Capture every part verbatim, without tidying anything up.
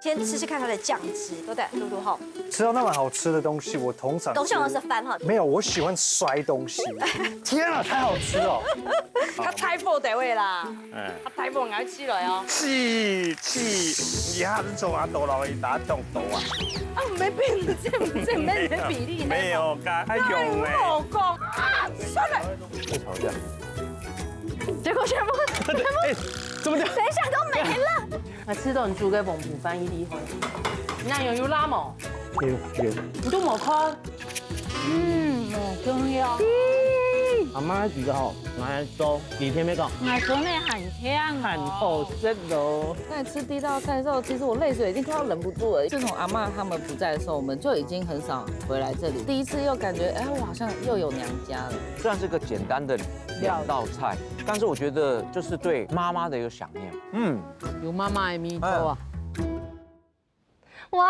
先吃吃看它的酱汁，对不对，露露哈？吃到那么好吃的东西，我通常都喜欢吃饭哈。没有，我喜欢摔东西。天啊，太好吃了！他太富得位啦，嗯，他太富，我要起来哦。气气，你还是从阿斗老一打动斗啊？啊，没比，这这没没比例呢。没有，刚还有哎。我讲啊，算了，不吵架。结果全部哎，怎么讲？等一下都没了。啊，吃到你煮个蒙古饭一厉害，你哪有有辣冇？有有。你都冇看？嗯，我重要。阿媽煮个吼，拿來做，幾天沒講，我真的很香，很好食咯。刚才吃第一道菜的时候，其实我泪水已经快要忍不住了。自从阿嬷他们不在的时候，我们就已经很少回来这里。第一次又感觉，哎，我好像又有娘家了。虽然是个简单的两道菜，但是我觉得就是对妈妈的一个想念。嗯，有妈妈的味道啊。哇，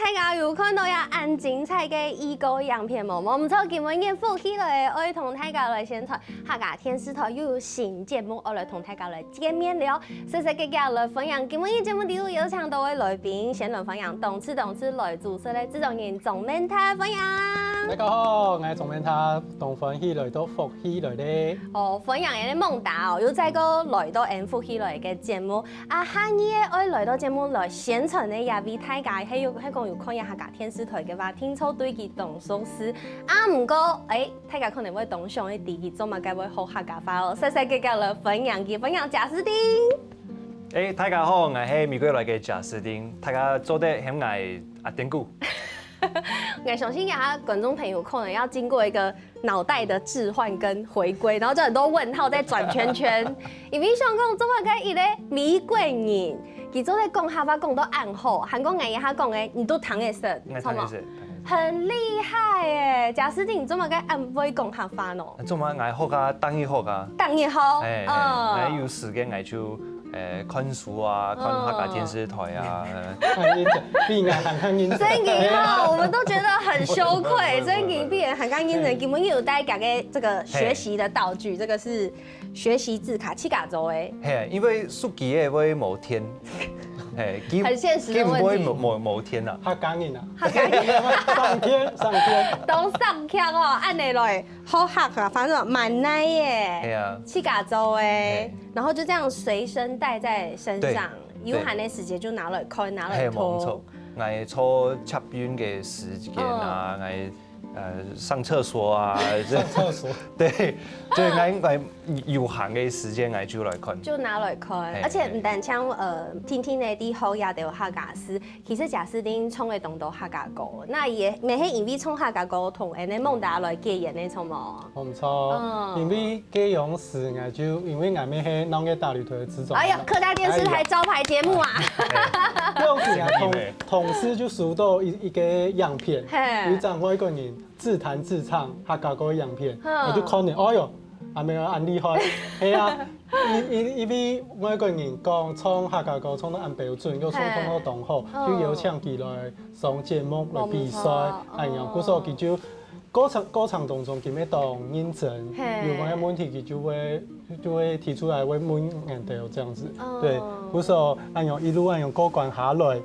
大家有看到呀恁精彩个預告影片無？無毋著，今晡日福氣來了，愛同大家來宣傳，客家電視台又有新節目，愛來同大家來見面了。細細个个來歡迎，今晡日節目裡有邀請到个來賓，先來歡迎當次當次來主持个製作人鍾明泰，歡迎。大家好，我係鍾明泰，當歡喜來到福氣來了。哦，歡迎你个蒙達哦，又再過來到俺福氣來个節目。 啊，下日愛來到節目來宣傳个這位大家，係有係講有看一下客家電視台个話，定著對佢當熟識。啊，毋過，哎，大家可能會當想一知佢做麼个會學客家話哦。細細个个來歡迎佢，歡迎賈斯汀。哎，大家好，我係美國來个賈斯汀，大家做得喊我阿丁姑。我相信一下觀眾朋友可能要經過一個腦袋的置換跟回歸，然後就很多問號在轉圈圈。因為想講，做麼个一個美國人，佢做得講客話講到恁好，還講𠊎一下講个，你都聽得識，我聽得識。很厲害耶！賈斯汀，你做麼个恁會講客話呢？做麼个𠊎學啊，當然學啊。當然學，哎，嗯。哎，有時間𠊎就，呃，看書啊，看客家電視台啊。看認真，比𠊎還看認真。真的哈，我們都覺得很羞愧，真的比人還更認真。今晡日有帶大家个這個學習的道具，這個是學習字卡，自家做个。嘿，因為手機个會無電，嘿，佢很現實的問題。佢毋會無無無電啊。客家人啊，客家人上天上天。都上腔哦，恁樣來，好客啊，反正蠻耐耶。係啊。自家做个嘿，然後就這樣隨身帶在身上，對有閒个時節就拿來看，拿來係，無錯讀。。𠊎坐捷運个時間啊，𠊎呃上廁所啊，這上廁所。對，所以𠊎𠊎有閒个時間𠊎就來看。就拿來看，嘿而且毋單淨呃，天天个在學這兜客家詩，其實賈斯汀唱个當多客家歌，那也也係因為唱客家歌同恁樣蒙達來結緣个，著無？無錯，嗯因為該央時𠊎就因為𠊎乜係鬧熱打擂台个製作人。哎呀，客家電視台招牌節目啊！該央時𠊎同同事就收到一一個影片，嘿有一張外國人自彈自唱客家歌个影片，嗯我就看了，哎喲，阿妹恁厲害，係啊，因因因為外國人講唱客家歌唱到恁標準，又唱唱到當好，嗯就邀請佢來上節目來比賽無錯，哎呀，哦故所佢就過程過程當中佢乜當認真，嘿有麼个問題佢就會就會提出來會問𠊎兜這樣子哦，對，故所哎呀一路哎呀過關下來，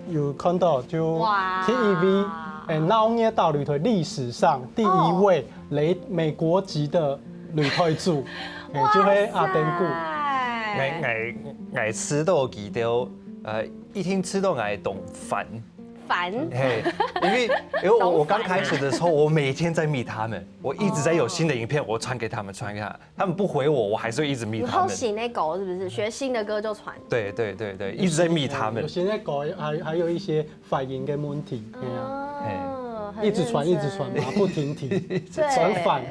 有看到就哇第一位，哎，鬧熱打擂台歷史上第一位美美國籍的擂台主，哎，就係阿丁姑。哇塞𠊎𠊎𠊎試到佢兜，呃，一定試到𠊎當煩。煩。嘿，因為因為我我剛開始的時候，我每天在密他們，我一直在有新的影片，我傳給他們，傳給他們，他們不回我，我還是會一直密他們。你好新的歌是不是？學新的歌就傳。對對對對，一直在密他們有。些那个还还有一些反应的问题，哎呀，哦，一直传一直很認真传，马不停蹄，對传反。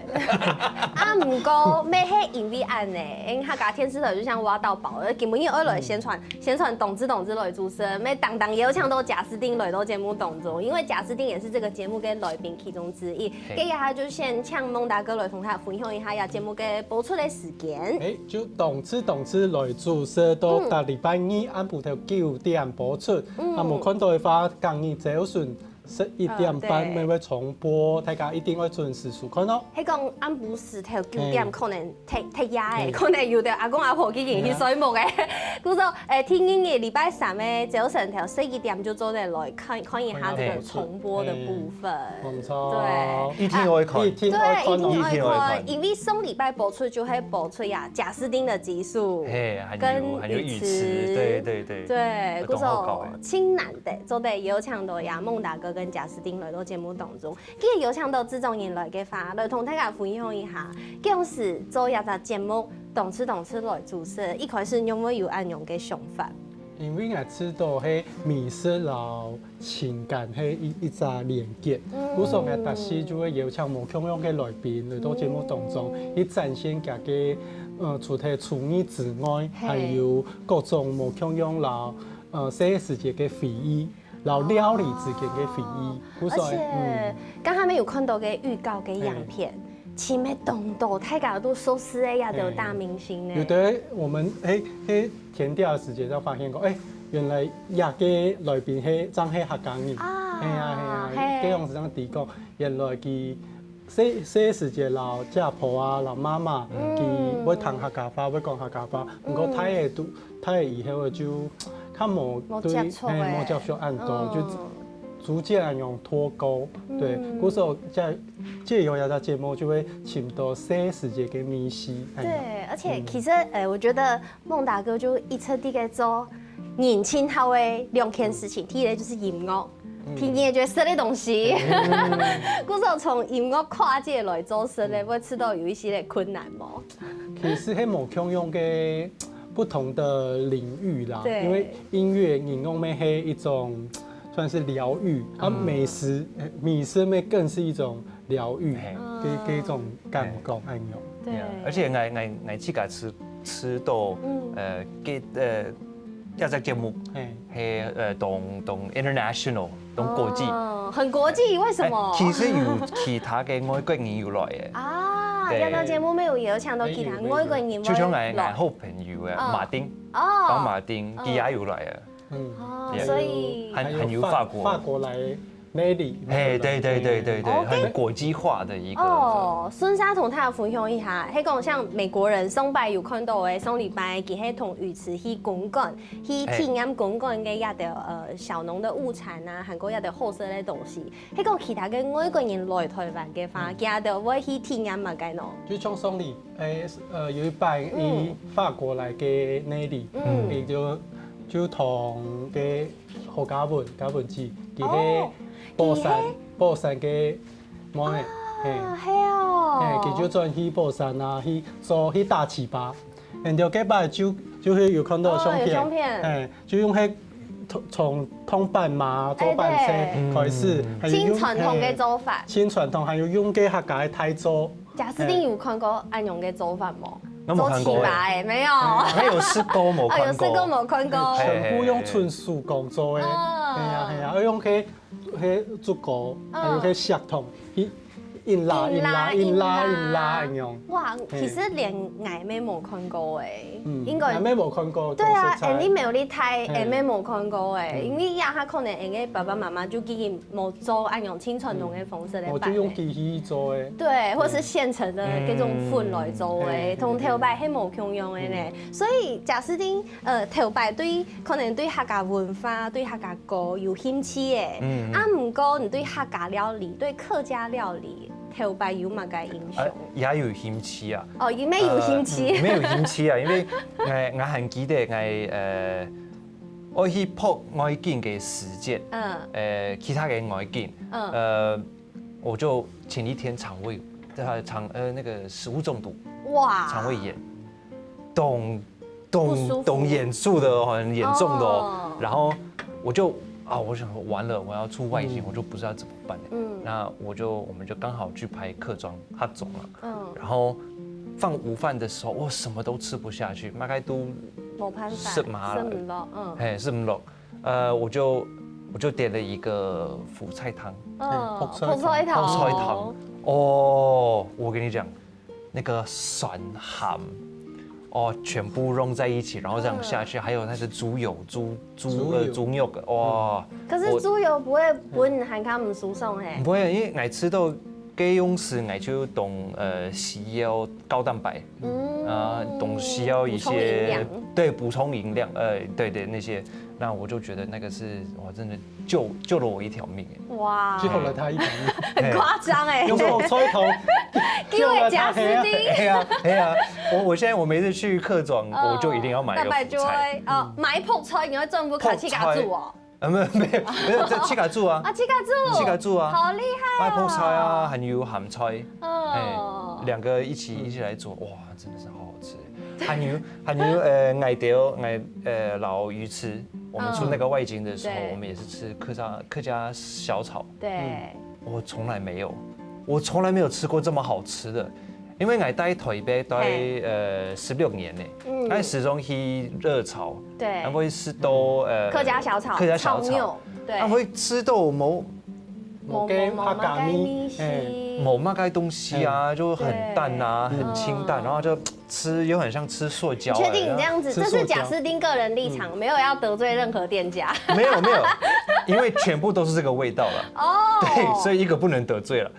啊，毋過乜係因為恁呢，因為客家電視台就像挖到寶，今晡日愛來宣傳，宣傳同志同志來主持，乜當當邀請到賈斯汀來到節目當中，因為賈斯汀也是這個節目个來賓其中之一。嘿接下來就先請孟達哥來同大家分享一下這節目个播出个時間。哎，就同志同志來主持，到逐禮拜二暗晡頭九點播出。啊，無看到的話，今日朝晨十一點半，嗯，對。乜會重播，大家一定愛準時收看哦。係講暗晡時頭九點，嘿。可能忒，忒夜欸，嘿。可能有兜阿公阿婆已經去睡目欸。嘿。故所，欸，第二日禮拜三个朝晨頭十一點就做得來看，看一下這個重播的部分。嘿。無錯。對。一定愛看。啊，一定愛看哦。對，一定愛看，一定愛看。因為上禮拜播出就係播出呀，賈斯汀的集數，嘿，還有，跟還有雨池，雨池。對，對，對。對，故所，當好搞欸。盡難得，做得邀請到呀，孟達哥跟賈斯汀來到節目當中。 既然邀請到製作人來个話，來同大家分享一下，當時做這隻節目，當時當時來主持，一開始仰會有恁樣个想法？因為𠊎知道係美食摎情感係一，一隻連結，嗯。故所𠊎逐時就會邀請無共樣个來賓來到節目當中，嗯。去展現佢个，呃，除忒廚藝之外，嘿。還有各種無共樣摎，呃，細个時節个回憶。 摎料理之間个回憶，哦。無所謂，而且，嗯。剛剛有看到个預告个影片，嘿。前面當多大家都熟識个這兜大明星呢。嘿。有的我們，欸，欸，填掉的時間才發現講，欸，原來這個來賓係，正係客家人。啊，嘿啊，嘿啊，嘿。這樣子正知講，原來佢 細，細時節摎姐婆啊，摎媽媽，嗯。佢會聽客家話，會講客家話。毋過大个都，大个以後就較無對，無接觸欸。嘿，無接觸恁多，嗯。就逐漸恁樣脫鉤。對，嗯。故所這，藉由這隻節目就會尋到細時節个味緒，恁樣。對，而且其實，嗯。呃，我覺得孟達哥就一直在該做人盡好个兩件事情，第一個就是音樂， 嗯。第二就係食个東西。嗯。故所從音樂跨界來做食个，嗯。會試著有一些个困難無？其實係無共樣个不同的領域啦，對。因為音樂、音樂乜係一種算是療癒，啊，嗯。美食，呃，美食乜更是一種療癒，嘿。這，這種感覺，嘿。恁樣。對。Yeah，而且𠊎，𠊎，𠊎自家食，食到，嗯。呃，這，呃，這隻節目，嘿。 係，呃，當，當international，當國際。哦，很國際，為什麼？呃，其實有其他个外國人有來个。啊，對。這個節目乜有邀請到其他外國人來。就像𠊎，𠊎好朋友个，哦。馬丁，哦。方馬丁，哦。佢也有來个。嗯。哦，Yeah。所以還，還有法國。法國來 Nelly，嘿，對，對，對，對，對，哦，很國際化的一個。哦，順續同大家分享一下，係講像美國人上擺有看到个，上禮拜佢係同雨池去公館，去體驗公館个這兜，呃，小農的物產啊，還過這兜好食个東西。係講其他个外國人來台灣个話，嗯。佢兜會去體驗麼个呢？就像上禮，誒，呃，有一擺，嗯。佢法國來个Nelly，嗯。佢就，就同个 何嘉文，嘉文姊，佢係哦，寶山，佢係？寶山个妹妹，嘿。啊，係哦。嘿，佢就轉去寶山啊，去做，去打粢粑。然後該擺就，就係有看到相片，哦，有相片。嘿，就用該從，從燙粄嘛，做粄菜開始，哎，對。還有用，盡傳統个做法。嘿，盡傳統，還有用該客家个大灶， 賈斯汀有看過恁樣个做法無？那沒看過欸。做粢粑欸，沒有。嗯，沒有試過，沒看過。哦，有試過，沒看過。全部用純手工做个。哦。係啊，係啊，愛用該，該竹篙，哦。還有該錫桶，去硬拉，硬拉，硬拉，硬拉，硬拉。硬拉，硬拉，恁樣。哇，嘿。其實連𠊎乜無看過欸，嗯，應該。𠊎乜無看過，對啊，講實在。恁樣無你大，嘿。𠊎乜無看過欸，嗯。因為這下可能𠊎个爸爸媽媽就已經 無做恁樣盡傳統个方式來辦个。嗯。哦，就用機器做个。對，或是現成的嗯。該種粉來做个，嗯。同頭擺係無共樣个呢。嗯。所以賈斯汀，呃，頭擺對，可能對客家文化、對客家歌有興趣个。嗯，嗯。啊，毋過你對客家料理、對客家料理，頭擺有麼个印象？啊，也有興趣啊。哦，也乜有興趣。呃，嗯，乜有興趣啊，因為𠊎，𠊎還記得𠊎，呃， 我去拍外景个時節，嗯。呃，其他个外景，嗯。呃，我就前一天腸胃，呃，腸，呃，那個食物中毒，哇。腸胃炎，當，當，不舒服。當嚴重的哦，很嚴重的哦。哦。然後我就，啊，我想說完了，我要出外景，嗯。我就不知道怎麼辦了。嗯。那我就，我們就剛好去拍客庄，客庄啊。 嗯。然後放午飯的時候，我什麼都吃不下去，大概都無辦法，食麻了。食毋落，嗯。嘿，食毋落。呃，我就，我就點了一個福菜湯。嗯，福菜湯。福菜湯。福菜湯。哦，我跟你講，那個酸鹹，哦，全部融在一起，然后这样下去，还有那个猪油、猪猪呃猪肉，哇，可是猪油不会闻，还看不舒爽嘿。不会，因为我吃到该用时，我就懂呃需要高蛋白，嗯，啊，懂需要一些对补充营养，呃，对对那些，那我就觉得那个是哇，真的救救了我一条命。哇，救了他一条命，很夸张哎，用手吹头，因为假斯丁，哎呀哎呀，我我现在我每次去客庄，我就一定要买蛋白就会哦，买泡菜，你会政府卡去给他煮哦。啊，没有没有没有，这自家煮啊，啊，自家煮，自家煮啊，好厉害哦！买泡菜啊，还有鹹菜，哦，兩个一起一起来煮，哇，真的是好好吃。還有還有呃，𠊎兜𠊎呃老魚翅，我們出那個外景的時候，我們也是吃客家客家小炒，對，我從來沒有，我從來沒有吃過這麼好吃的。 因為𠊎在台北待呃十六年呢，嗯，那時常去熱潮，對，那會吃到呃客家小炒，客家小炒，炒肉，對，那會吃到無無个客家米，無麼个東西啊，就很淡啊，很清淡，然後就吃又很像吃塑膠。確定你這樣子，這是假斯丁個人立場，沒有要得罪任何店家。沒有沒有，因為全部都是這個味道了。哦，對，所以一個不能得罪了。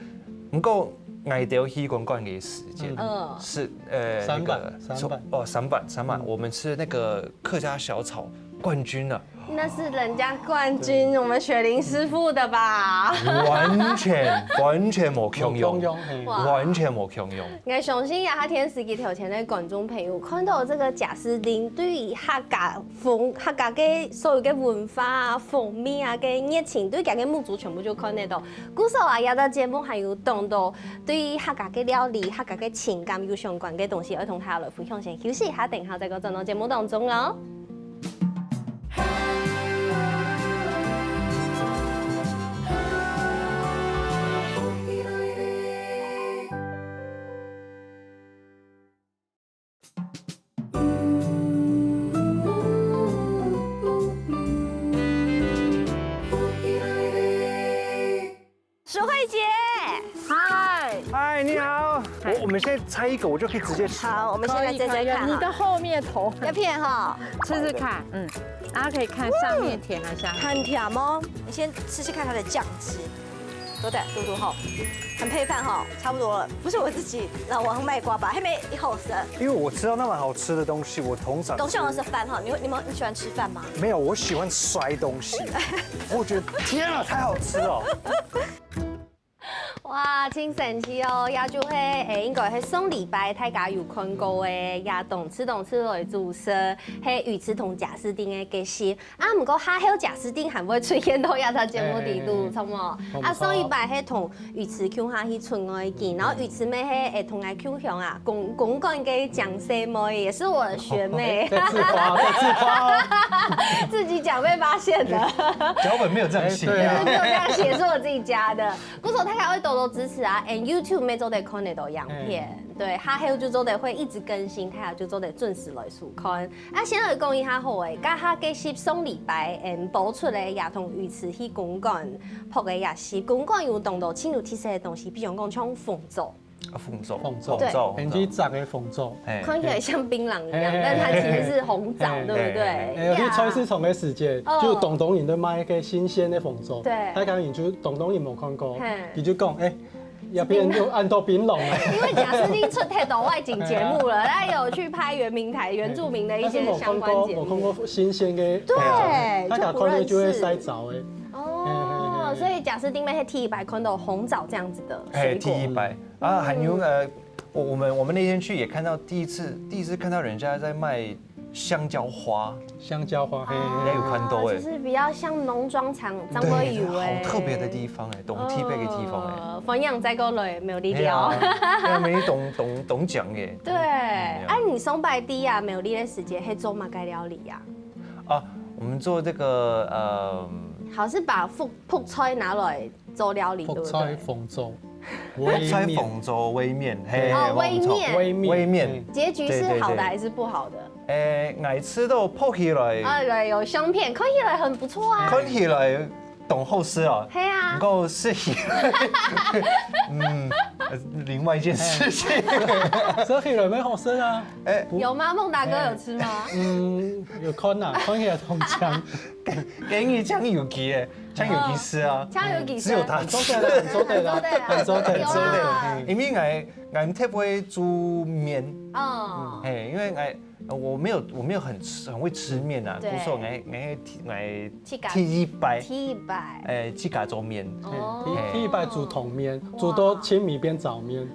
不過 𠊎兜去觀光个時間，嗯，是呃三板三板哦三板三板，我們吃那個客家小炒冠軍了，那是人家冠軍，我們雪玲師傅的吧？完全完全無共樣，完全無共樣。我相信啊，他電視機頭前的觀眾朋友看到這個假斯丁，對於客家風、客家个所有个文化啊、風味啊个熱情，對佢个目珠全部就看得到。 故所啊，這隻節目還有當多對客家个料理、客家个情感有相關个東西，愛同大家來分享。先休息一下，等一下再過轉到節目當中哦。 淑慧姐，嗨，嗨，你好。我我們現在猜一個，我就可以直接吃。好，我們現在猜猜看。你的後面頭要騙哈，吃吃看，嗯，然後可以看上面甜還是下面。很甜哦。你先吃吃看它的醬汁，多點，多多哈，很配飯哈，差不多了。不是我自己老王賣瓜吧，還沒一口舌。因為我吃到那麼好吃的東西，我通常都喜歡吃飯哈。你你們你喜歡吃飯嗎？沒有，我喜歡摔東西。我覺得天啊，太好吃了。 哇，真神奇哦！也就係，誒，應該係上禮拜大家有看過个，也當次當次來主持，係魚翅同假斯丁个个事。啊，毋過下後假斯丁還會出現到這隻節目底肚，著無？啊，上禮拜係同魚翅共下去出外景，然後魚翅妹係誒同𠊎共鄉啊，公公館个靚細妹，也是我的學妹。在自誇，在自誇哦。自己講被發現了。腳本沒有這樣寫。對啊。沒有這樣寫，是我自己加的。 故所大家愛多多支持啊，and YouTube乜做得看得到影片，對，下後就做得會一直更新，大家就做得準時來收看。啊，先來講一下好誒，這下个集上禮拜，嗯，播出个也同魚翅去公館，拍个也係公館有當多真有特色个東西，比如講像紅棗，啊，紅棗，紅棗，紅棗，很去摘个紅棗，哎，看起來像檳榔一樣，但它其實是紅棗，對不對？哎，去菜市場个時節，就當多人都賣个新鮮个紅棗，對，大家人就當多人無看過，嘿，佢就講，哎。 也變又按到檳榔了。因為假斯丁出太多外景節目了，他有去拍原民台原住民的一些相關節目。我看過新鮮的，對，大家看了就會睡著哎。哦，所以假斯丁乜係第一擺看到紅棗這樣子的水果，第一擺啊，還有呃，我我們我們那天去也看到第一次第一次看到人家在賣香蕉花，香蕉花，嘿，應該有看到哎，就是比較像農莊場，張會有哎，好特別的地方哎，當特別个地方哎。 歡迎再過來苗栗聊。對啊，苗栗當當當靚个。對，哎，你上擺在啊苗栗个時節，係做麼个料理啊？啊，我們做這個呃，好像係把覆覆菜拿來做料理，對不對？覆菜紅棗，覆菜紅棗煨麵，嘿，哦，煨麵，煨麵，煨麵，結局是好的還是不好的？哎，𠊎試著拍起來，啊，對，有相片，看起來很不錯啊，看起來當好食啊，係啊，毋過食起來，嗯。呃，另外一件事情。食起來蠻好食啊。哎，有嗎？孟達哥有吃嗎？嗯，有看啊，看起來當香。給你醬油雞，哎，醬油雞絲啊，嗯，醬油雞絲。只有他吃。很做得啦，很做得啦，很做得啦。有啦。因為𠊎，𠊎特別會煮麵。哦。嘿，因為𠊎，呃，我沒有，我沒有很吃，很會吃麵啊，對。故所𠊎，𠊎第，𠊎自家，第一擺，第一擺。哎，自家做麵。哦。第，第一擺煮湯麵，煮到清米變燥麵。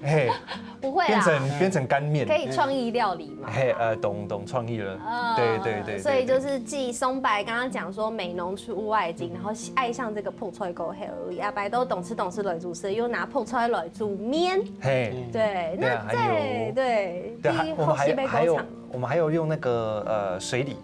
嘿，不會啊。變成，變成乾麵。可以創意料理嘛。嘿，呃，懂，懂創意了。嗯，對，對，對，所以就是繼松柏剛剛講說美濃出外景，嗯。然後愛上這個泡菜過後，後擺都懂吃懂吃來煮事，又拿泡菜來煮麵。嘿。對，對啊，那在，還有，對，對啊，還，第一，我們還，後續被高潮。還有，我們還有用那個，呃，水梨。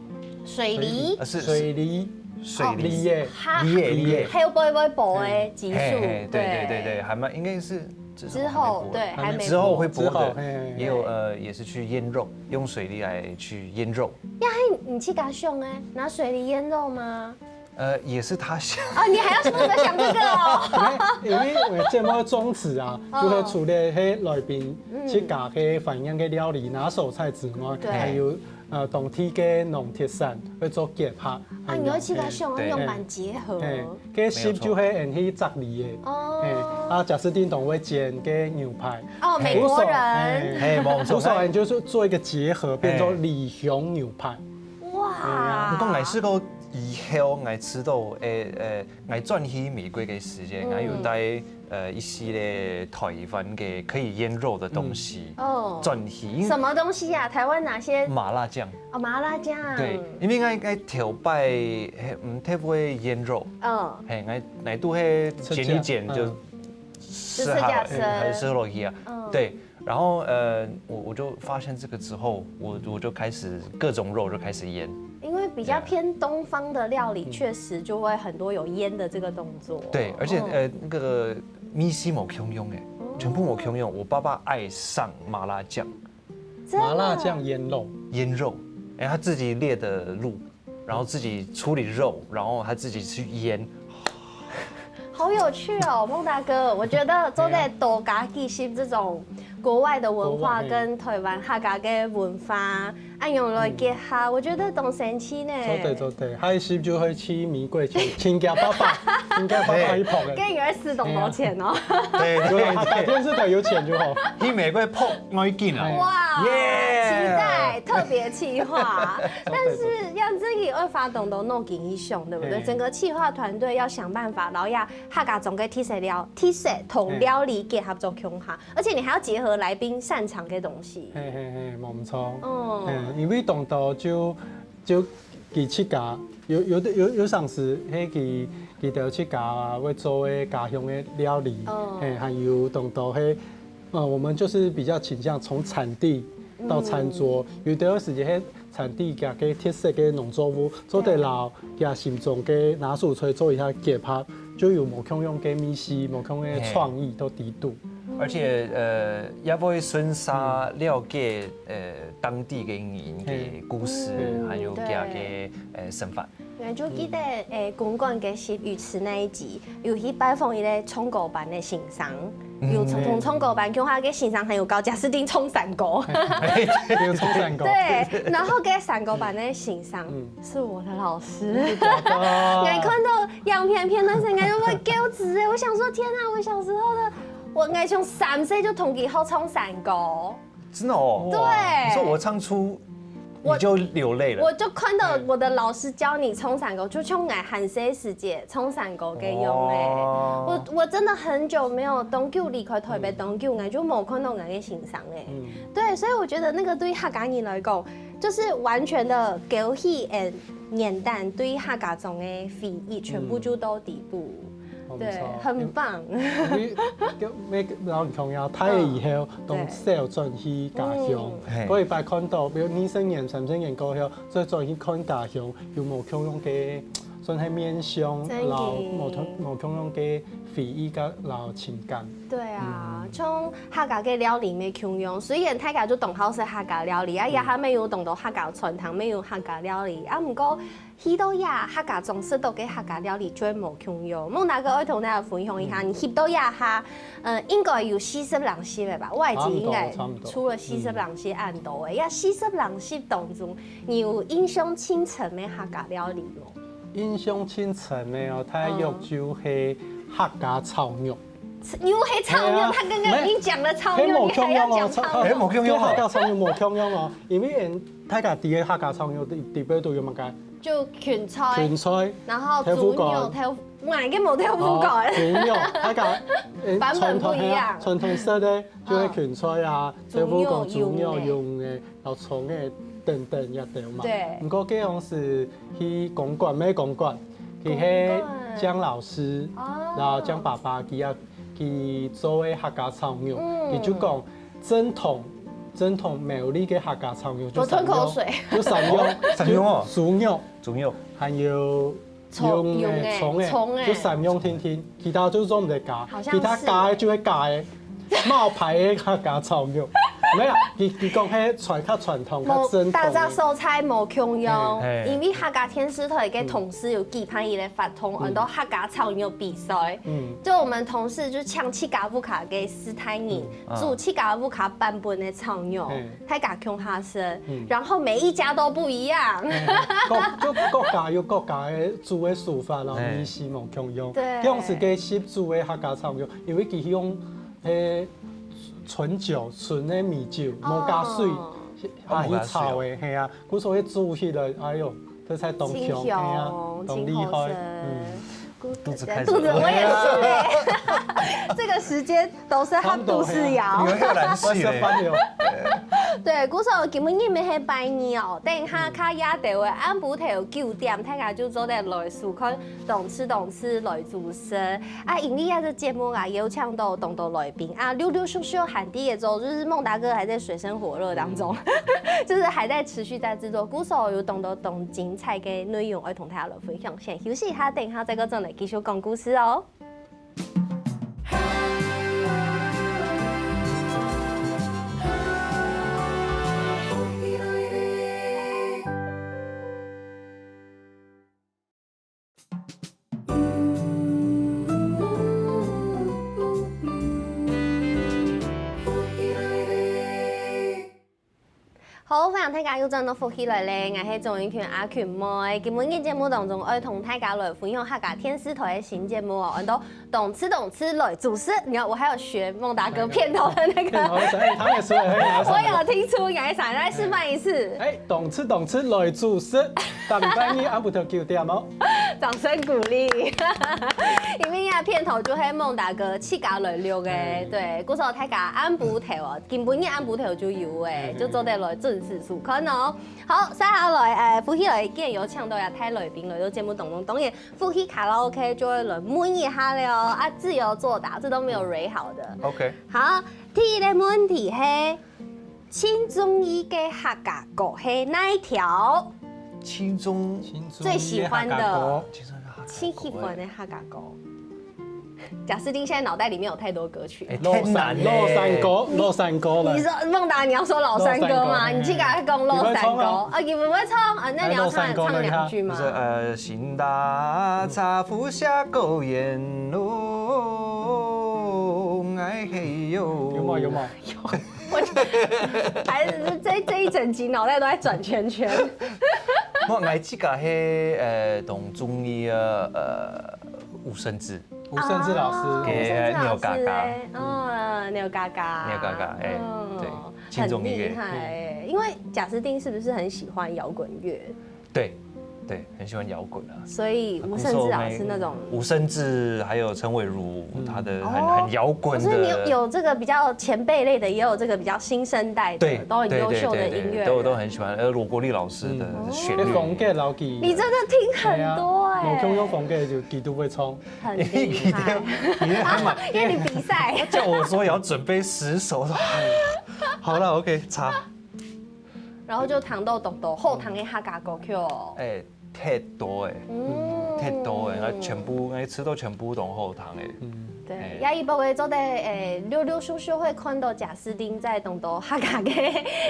水梨。呃，是，水梨。水梨。哦，梨耶。哈，梨耶，梨耶。還有薄薄薄的激素，嘿，嘿，對，對，對，對，對。還蠻，應該是 之後，之後，對，還沒播。還沒播。之後會播的，之後，嘿，嘿，嘿。也有，呃，也是去醃肉，用水梨來去醃肉。呀，嘿，你自家想欸，拿水梨醃肉嗎？呃，也是他想。哦，你還要負責想這個哦。因為，因為我節目宗旨啊，哦。就係除了係來賓，嗯。自家个反映个料理拿手菜之外，對。還有 呃，當地个農特產會做結合。啊，你會去把想，對。用板結合。嘿，該食就係恁去摘梨个。哦。嘿，啊，假使叮咚會煎个牛排。哦，美國人。嘿。嘿，無錯。無所謂，就是做一個結合，變做梨香牛排。哇。你講來試過以後，𠊎知道，誒，誒， 𠊎轉去美國个時間，嗯。𠊎有帶，呃，一系列台灣个可以醃肉的東西，嗯。哦。轉去，因為什麼東西啊？台灣哪些？麻辣醬。哦，麻辣醬。對，因為𠊎，𠊎頭擺，嘿，毋太會醃肉。嗯。嘿，𠊎，𠊎都係煎一煎就吃下來，吃下去。就吃下去。嗯，還是吃落去啊。嗯。對， 然後，呃，我，我就發現這個之後，我，我就開始各種肉就開始醃。因為比較偏東方的料理，對。確實就會很多有醃的這個動作。對，而且，哦。呃，那個味緒無共樣欸，哦。全部無共樣。我爸爸愛上麻辣醬。真的？麻辣醬醃肉。醃肉，哎，他自己獵的鹿， 然後自己處理肉，然後他自己去醃。好有趣哦，孟達哥，我覺得做得多加幾集這種國外的文化，國外，嘿。跟台灣客家个文化，恁樣來結合，嗯。我覺得當神奇呢。做得，做得，下一集就會去美國去，請假爸爸，請假爸爸去拍个。跟你兒子懂多錢哦。對，對，對。有啦，電視台有錢就好。去美國拍 愛緊啊。哇，耶！期待特別企劃。但是楊志毅愛花當多腦筋去想，對不對？嘿。整個企劃團隊要想辦法，然後要客家庄个特色料，特色同料理結合做共下，而且你還要結合來賓擅長个東西。嘿，嘿，嘿，無錯。哦。嗯，因為當多就，就佢自家，有，有的，有，有常時，嘿，佢，佢兜自家會做个家鄉个料理，哦。嘿，還有當多嘿， 呃，我們就是比較傾向從產地到餐桌，嗯。有的時節，嘿，產地佢个特色个農作物，做得摎佢心中个拿手菜做一下結合，就有無共樣个味緒，無共樣个創意到底肚。嘿。而且，呃，也會順續了解，呃，當地个人个故事，嘿。還有佢个，嗯，對。呃，生活。 𠊎就記得，嗯。誒，公館个食魚翅那一集，有去拜訪一個唱歌班个先生，嗯。有同唱歌班共下个先生還有教賈斯汀唱山歌。有唱山歌。對，然後該山歌班个先生，嗯。是我的老師。真的假的？𠊎看到樣片片段時，𠊎就會噭嘴誒，我想說，天啊，我小時候的，我，𠊎從三歲就同佢學唱山歌。 真的哦。對。你說我唱出，我，你就流淚了。我就看到我的老師教你唱山歌，就像𠊎還細時節唱山歌个樣誒。哦。我，我真的很久沒有當久離開台北當久，嗯。𠊎就無看到𠊎个先生誒。嗯。對，所以我覺得那個對客家人來講，就是完全的勾起誒年代對客家庄个回憶，全部就到底部。嗯。 對，很棒。因為，因為，就，每個，然後你看啊，大了以後，嗯，當少轉去家鄉。對。嗯。嘿。過一擺看到，比如二十年、三十年過後，再轉去看家鄉，有無共樣个，算係面向，真个。然後無同，無共樣个回憶佮，然後情感。對啊，嗯。像客家个料理乜共樣，雖然大家就當好食客家料理，啊，也還沒有當多客家餐廳，沒有客家料理，啊，毋過去到這客家庄食到个客家料理就會無共樣。孟達哥愛同大家分享一下，嗯。你去到這下，呃，應該有四十零食个吧？外景應該差不多，差不多。除了四十零食恁多个，嗯。這四十零食當中， 你有印象深刻个客家料理無？印象深刻个哦，大約就係客家炒肉。又係炒肉，係啊，佢剛剛已經講了炒肉，你還要講炒肉？係無共樣哦，係無共樣哦。客家炒肉無共樣哦，因為大家知个客家炒肉裡背都有麼个？就芹菜，芹菜，然後豬肉，豆腐乾。豆腐，哪一個無豆腐乾？哦，豬肉，大家，版本不一樣。傳統，係啊，傳統式个就係芹菜啊，嗯。豆腐乾、豬肉用个。 豬肉用个，然後蔥仔等等這兜嘛。對。毋過該當時去公館，毋係公館，佢係公館。江老師，哦。然後江爸爸佢也，佢做个客家炒肉，嗯。佢就講正統，正統苗栗个客家炒肉就三樣，我吞口水。就三樣，哦，三樣哦。就豬肉，豬肉。還有 蔥，用个，用个，蔥仔，蔥仔。就三樣定定，其他就做毋得加，好像是。其他加个就係加个，冒牌个客家炒肉。無啊，佢，佢講係傳，較傳統，較正統个。無，大家所在無共樣，嘿。因為客家電視台个同事有舉辦一個活動，嗯。很多客家炒肉比賽。嗯。就我們同事就請自家屋下个四代人，嗯。啊。煮自家屋下版本个炒肉。嘿。 大家共下食，嗯。然後每一家都不一樣。嗯，各，就各家有各家个煮个手法，然後味緒無共樣。對。像係該翕煮个客家炒肉，因為佢用，誒，純酒，純个米酒，哦。無加水，哦，下去炒个，無加水哦。係啊，故所以煮起來，哎喲， 這菜當香，真香，係啊，當厲害。真好食。嗯。肚子開始餓。肚子，我也是欸。這個時間都是他肚子枵。你們又來吃嘞。我也是飯了。對，故所今晡日乜係拜二哦，等下較夜兜个暗晡頭九點，大家就做得來收看當吃當吃來煮食。啊，因為這個節目啊，邀請到當多來賓啊，陸陸續續還在做，就是孟達哥還在水深火熱當中。 就是還在持續在製作，故所有當多當精彩个內容愛同大家來分享。先休息一下，等一下再過轉來繼續講故事哦。 好，歡迎大家又轉到福氣來了，𠊎係鍾英群阿群妹。今晡日節目當中，愛同大家來分享客家電視台个新節目哦，安到當吃當吃來煮食。你看，我還有學孟達哥片頭的那個。片頭的時候，哎，他也是，哎，他也是。我有聽出，來，來示範一次。哎，當吃當吃來煮食。 逐禮拜日暗晡頭九點哦。掌聲鼓勵。因為啊，片頭就係孟達哥自家來錄个，嗯。對，故所大家暗晡頭哦，今晡日暗�晡頭就有誒，嗯。就做得來準時收看哦。好，接下來，誒，福氣來，既然有請到這大來賓來到節目當中，當然福氣卡拉OK就會來問一下了哦。啊，自由作答，這都沒有蕊好的。OK。好，第一個問題係， 盡中意个客家歌係哪一條？盡中，盡中意个客家歌。最喜歡的，盡中意个客家歌。盡喜歡的客家歌。賈斯汀現在腦袋裡面有太多歌曲。哎，老山，太難了。老山歌，老山歌了。你說，孟達，你要說老山歌嗎？老山歌，你竟敢講老山歌？哎。你會唱啊？啊，你不會唱啊？那你要唱，哎，老山歌唱兩句嗎？就是，呃，行大茶，福下高原路，哎嘿哟。有嗎？有嗎？ 我覺得還是這，這一整集腦袋都在轉圈圈。我，𠊎自家係，呃，當中意个，呃，吳盛智。吳盛智老師。啊，吳盛智老師，牛軋軋。哎，嗯，牛軋軋。牛軋軋，哎，嗯，對，盡中意个。很厲害欸，因為賈斯汀是不是很喜歡搖滾樂？ 對，對，很喜歡搖滾啊。所以吳盛智老師那種，吳盛智還有陳偉如，嗯。他的很，哦，很搖滾的。所以你有，有這個比較前輩類的，也有這個比較新生代的，對，都很優秀的音樂人。對，對，對，對，都，都很喜歡。呃，羅國立老師的旋律。嗯。那風格老吉。你真的聽很多欸。對啊，某種風格就基督會唱。很厲害。你聽，你聽，因為你比賽。他叫我說也要準備十首，我說，哎，好了，OK，差。 然後就聽到當多好聽个客家歌曲哦。哎，忒多誒，嗯，忒多誒，該全部，該食到全部都好湯誒。嗯，對，哎。也一般會做得，誒，陸陸續續會看到賈斯汀在當多客家个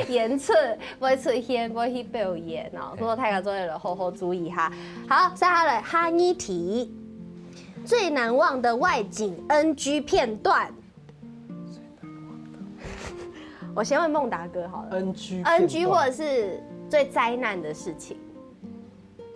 演出會出現，會去表演哦，所以大家做得好好注意哈。好，接下來下一題，最難忘的外景NG片段。我先問孟達哥好了 NG ，NG 或者是最災難的事情。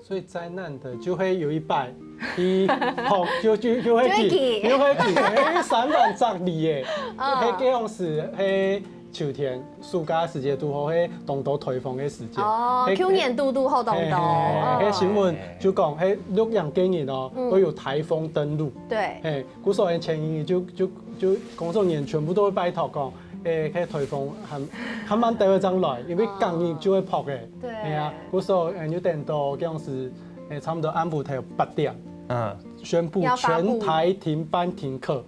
最災難的就會有一擺，佢好就就就會記，就會記，哎，三萬隻梨耶，係該樣時係秋天，暑假時節堵好係當多颱風个時節。哦，舊年堵堵好當多。係新聞就講，係錄影个人哦，會有颱風登陸。對，係，故所前一日就就就工作人員全部都會拜託講，誒，該颱風還還慢兜仔正來，因為隔日就會撲个。 對，係啊，故所誒，有等到該樣時，誒，差不多暗晡頭八點，嗯，宣布全台停班停課。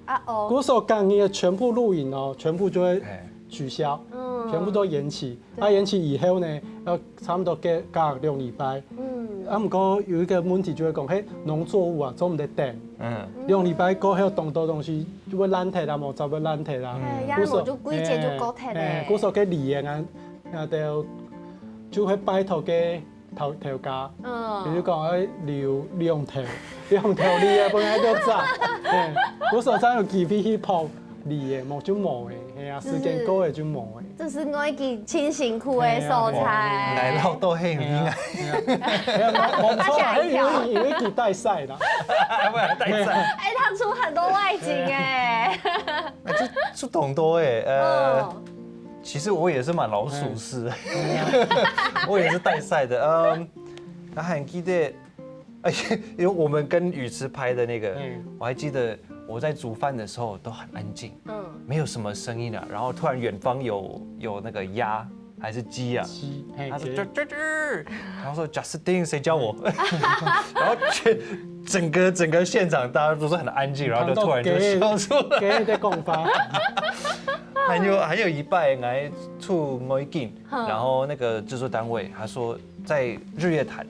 啊哦，故所隔日个全部錄影哦，全部就會取消，嗯，全部都延期。啊，延期以後呢，要差不多隔隔兩禮拜。嗯，啊，毋過有一個問題就會講，嘿，農作物啊，做毋得等。嗯，兩禮拜過後，當多東西就會爛忒啦，無就會爛忒啦。哎呀，我就季節就過忒咧。故所个梨園啊，啊，就就會拜託个 頭頭家，嗯，比如講愛留兩頭，兩頭梨啊，本來就摘，嘿，故所正有機會去拍梨个，無就無个，係啊，時間過了就無个。這是我已經盡辛苦的所在。來到都很有應該，沒有，沒有，無錯啦，因為因為佢帶賽啦，不然帶賽。哎，他出很多外景哎，就就懂多哎，呃，其實我也是蠻老鼠屎，我也是帶賽的，嗯，那還記得。而且因為我們跟雨池拍的那個，我還記得我在煮飯的時候都很安靜，嗯，沒有什麼聲音啊，然後突然遠方有有那個鴨還是雞啊，雞，他說吱吱吱，然後說 Justin 誰叫我，然後全整個整個現場大家都是很安靜，然後就突然就笑出來，給在講話，還有還有一擺來出外景，然後那個製作單位他說在日月潭。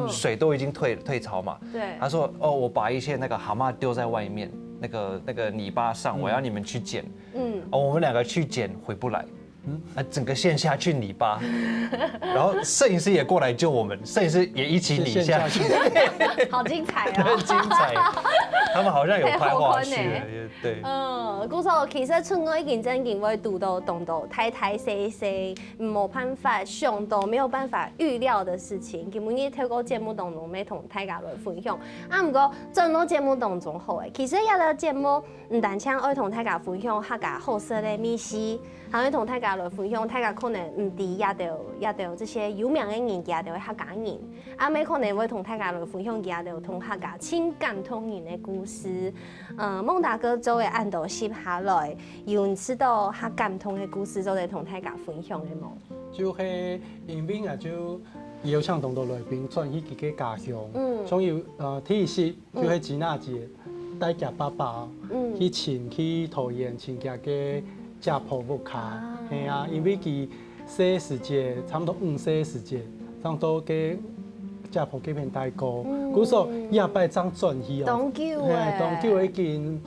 水都已經退退潮嘛，對，他說哦，我把一些那個蛤蟆丟在外面，那個那個泥巴上，我要你們去撿。嗯，哦，我們兩個去撿回不來，嗯，啊，整個陷下去泥巴，然後攝影師也過來救我們，攝影師也一起泥下去，好精彩哦，很精彩。他們好像有拍花絮，對，嗯，故所其實出外景正經會堵到當多大大細細，無辦法想到、沒有辦法預料的事情。今日透過節目當中，愛同大家來分享。啊，毋過轉到節目當中好誒，其實這個節目毋單淨愛同大家分享客家好食个美食，還愛同大家來分享大家可能毋知這兜這兜這些有名个人，佢兜係客家人，啊，也可能會同大家來分享佢兜同客家盡感動人个故事。呃，孟達哥做个恁多集下來，有毋知較感動个故事，做得同大家分享个無？ 就係因為啊，就邀請當多來賓轉去佢个家鄉，嗯，像有呃第一集就係吉娜姐帶厥爸爸，嗯，去尋去桃園尋厥个姐婆屋下，係啊，因為佢細時節差毋多五歲時節，差毋多个姐婆該片大哥，故所這擺正轉去哦，當久誒，當久已經。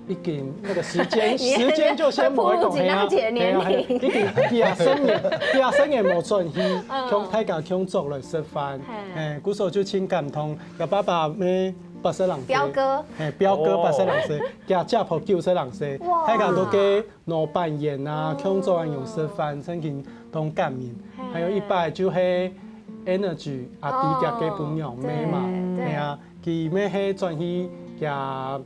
已經那個時間時間就先無講，步入吉娜姐年齡，已經幾啊十年，幾啊十年無轉去，共大家共桌來食飯，嘿，故所就盡感動。厥爸爸乜八十零歲，表哥，嘿，表哥八十零歲，厥姐婆九十零歲，大家都該老板演啊，共桌恁樣食飯，真經當感人。還有一擺就係Energy阿弟厥个餔娘妹嘛，係啊。 佢乜係轉去厥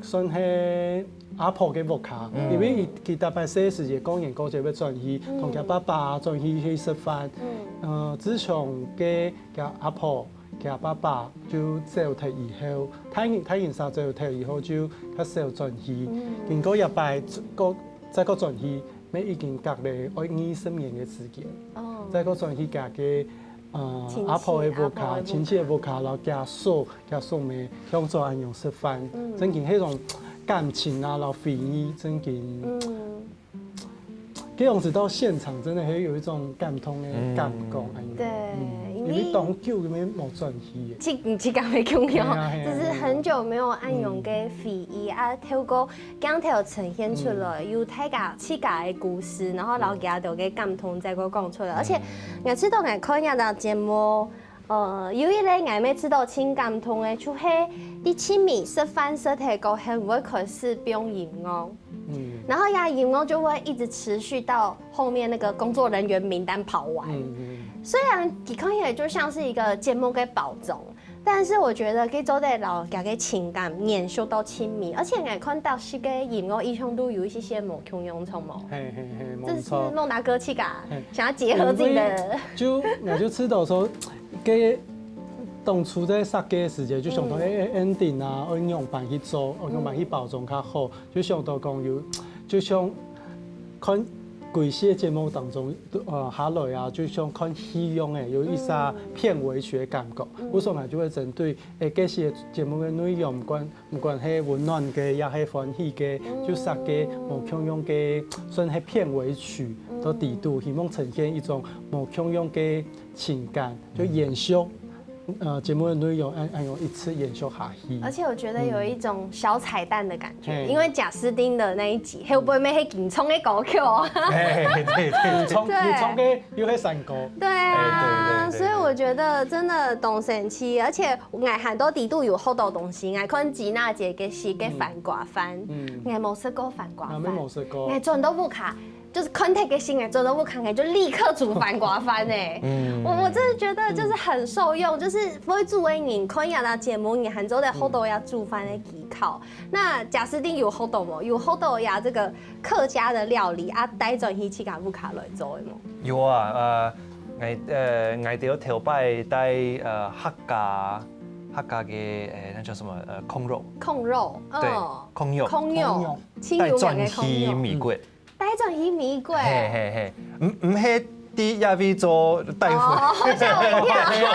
算係阿婆个屋下，因為佢佢逐擺細時節過年過節會轉去，同厥爸爸轉去去食飯。呃，自從該厥阿婆、厥爸爸就走忒以後，大人大人儕走忒以後就較少轉去。經過這擺過再過轉去，乜已經隔了愛二十年个時間，再過轉去厥个 呃，阿婆个屋下，親戚个屋下，然後厥叔、厥叔姆，共桌恁樣食飯，真經該種感情啊，然後回憶，真經，該樣子到現場真的會有一種感動的感覺，恁樣。對，因因為當久因為無轉去耶。自自家个共樣，係啊係啊，就是很久沒有恁樣个回憶啊，透過鏡頭呈現出來，有大家自家个故事，然後摎佢兜个感動再過講出來。而且，𠊎知道𠊎看這檔節目，呃，有一類𠊎乜知道盡感動个，就係你盡尾食飯食忒過後，會開始放音樂。 然後呀，音樂就會一直持續到後面那個工作人員名單跑完。雖然你看起來就像是一個節目个包裝，但是我覺得可以做得摎佢个情感延續到親密，而且𠊎看到這個音樂一向都有一些些無共樣，著無？係係係，無錯。這是孟達哥自家想要結合自己的，因為就𠊎就知道說，該當初在設計个時節就想到，欸欸，ending啊，愛仰般去做，愛仰般去包裝較好。 就想到講有，就像看歸集个節目當中，呃，下來啊，就像看戲樣欸，有一些片尾曲个感覺。故所𠊎就會針對，欸，該集个節目个內容，毋管毋管係溫暖个，也係歡喜个，就設計無共樣个，算係片尾曲到底肚，希望呈現一種無共樣个情感，就延續。 呃，節目个內容恁恁樣一直延續下去。而且我覺得有一種小彩蛋的感覺，因為賈斯汀的那一集，還有背尾係吟唱个歌曲哦。欸，對對，吟唱吟唱个又係山歌。對啊，欸，對對對，所以我覺得真的當神奇，而且𠊎還到底肚有好多東西，𠊎看吉娜姐个戲个番瓜飯，嗯，𠊎無食過番瓜飯，𠊎乜無食過，𠊎轉到屋下。 就是看忒个戲，轉到屋下就立刻煮番瓜飯欸。嗯，我我真的覺得就是很受用，就是會煮个人看這檔節目，你還做得好多愛煮飯个技巧。那賈斯汀有好多無？有好多愛這個客家的料理啊，帶轉去自家屋下來做个無？有啊，呃，𠊎呃，𠊎兜頭擺帶呃客家客家个，欸，那叫什麼？呃，炕肉。炕肉，對，嗯，炕肉。炕肉，帶轉去美國。 帶轉去美國。嘿嘿嘿，毋毋係在這位做大夫。哦，嚇我一跳。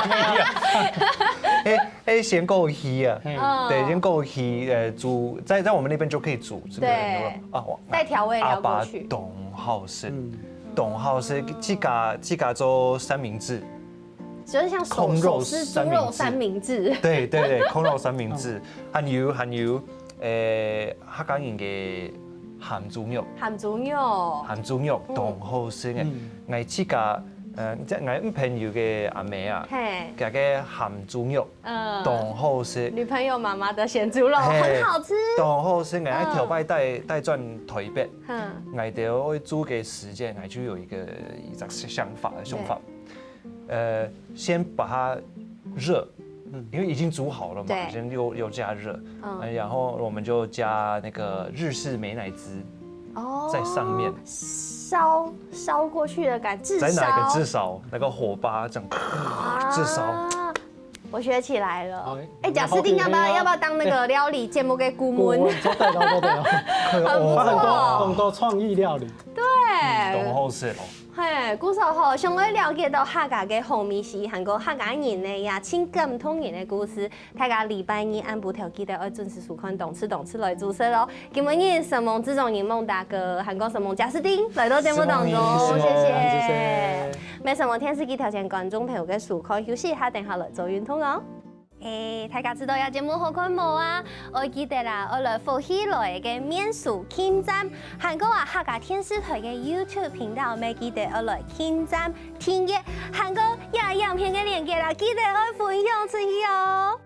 嘿，嘿，先過去啊。嗯。對，先過去，呃，煮，在在我們那邊就可以煮這個牛肉。對。啊，我帶調味料過去。阿爸當好食，嗯。當好食，自家自家做三明治。 就是像手，炕肉手撕豬肉三明治。三明治。對對對，炕肉三明治，還有還有，欸，客家人个鹹豬肉。鹹豬肉。鹹豬肉，嗯。當好食个。嗯。𠊎自家，呃，這𠊎女朋友个阿姆啊，嘿。佢个鹹豬肉，嗯。當好食。女朋友媽媽的鹹豬肉，嘿，很好吃。當好食，𠊎頭擺帶帶轉台北，嗯。𠊎兜愛煮个時間，𠊎就有一個一個想法想法。對。 呃，先把它熱，嗯。因為已經煮好了嘛，對。先又又加熱，嗯。呃，然後我們就加那個日式美乃滋，哦，在上面。燒燒過去的感覺，炙燒。再拿一個炙燒，那個火把這樣，炙燒。啊，我學起來了。好欸。欸，賈斯汀要不要，欸，很好。要不要當那個料理節目的顧問？顧問，做得了，做得了。很不錯。他很多很多創意料理。對。嗯，當好食哦。 嘿，故所吼，想愛了解到客家个好味緒，還過客家人呢，也盡感動人个故事，大家禮拜日暗晡頭記得愛準時收看《當次當次來煮食》哦。今晡日承蒙製作人孟達哥，還過承蒙賈斯汀來到節目當中，承蒙你，謝謝。謝謝。乜承蒙電視機頭前觀眾朋友个收看，休息一下，等下來做運動哦。 欸，大家知道這節目好看無啊？愛記得啦，愛來福氣來个面書撳讚，還過啊客家電視台个YouTube頻道，乜記得愛來撳讚、訂閱，還過這影片个連結啦，記得愛分享出去哦。